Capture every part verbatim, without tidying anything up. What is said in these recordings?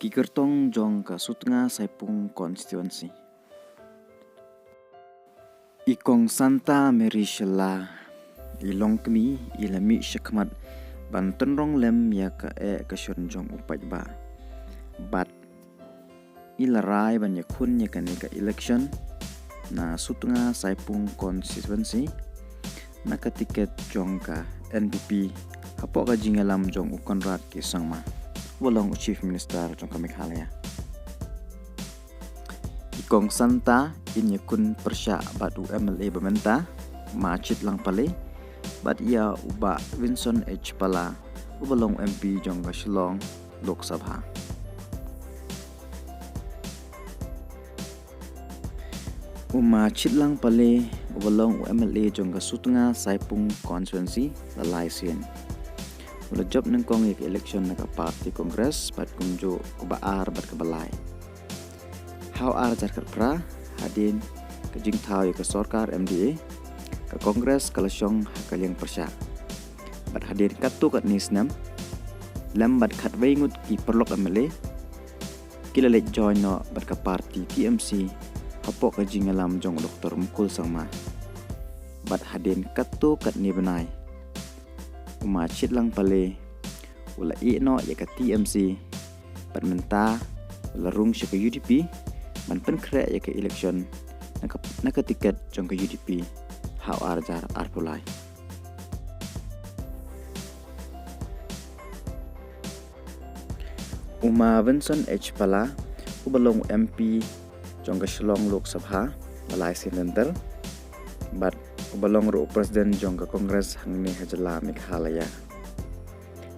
Ki kyrtong jong ka Sutnga Saipung Constituency. I Kong Santa Mary Shylla, i longkmie, i la mih shakhmat ban tynrong lem ïa ka eh ka shon jong u paidbah. Bad i la rai ban ïakhun ïa kane ka election na Sutnga Saipung Constituency na ka tiket jong ka N P P hapoh ka jingïalam jong u Conrad K Sangma, uba long u Chief Minister jong ka Meghalaya. I Kong Santa in ïakhun pyrshah bad u M L A ba mynta, Ma Chitlang Pale, bad ïa u Bah Vincent H Pala, uba long M P jong ka Shillong Lok Sabha. U Ma Chitlang Pale, uba long u M L A jong ka Sutnga Saipung Constituency, la lai sien u la jop nyngkong ïa ka election na ka party Congress bad kumjuh kaba ar bad kaba lai. Ha u ar hajar khatphra, hadien ka jingthaw ïa ka sorkar M D A, ka Congress ka la shong ha ka liang pyrshah. Bad hadien katto katne snem, lem bad khatwei ngut ki paralok M L A ki la leit join noh bad ka party T M C hapoh ka jingïalam jong u Doctor Mukul Sangma. Bad hadien katto katne bnai, u Ma Chitlang Pale u la ïeh noh ïa ka T M C, bad mynta u la rung sha ka U D P ban pynkhreh ïa ka election na ka, na ka tiket jong ka U D P ha u ar hajar arphew lai. U Ma Vincent H Pala, uba long u M P jong ka Shillong Lok Sabha, la lai sien lynter, bad uba long ruh u President jong ka Congress hangne ha jylla Meghalaya.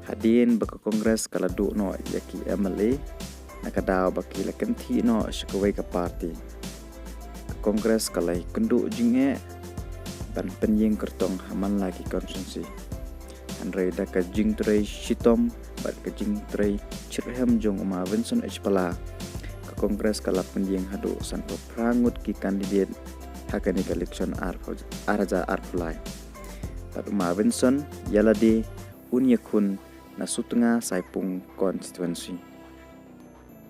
Hadien ba ka Congress ka la duh noh ïa ki M L A na ka daw ba ki la kynthih noh sha kawei ka party, ka Congress ka la ïakynduh jingeh ban pynïeng kyrtong ha man la ki constituency. Hynrei da ka jingtrei shitom bad ka jingtrei shitrhem jong u Ma Vincent H Pala, ka Congress ka la pynïeng haduh sanphew phra ngut ki candidate ha kane ka election ar hajar arphew lai. Bad u Ma Vincent ïa lade un ïakhun na Sutnga Saipung Constituency.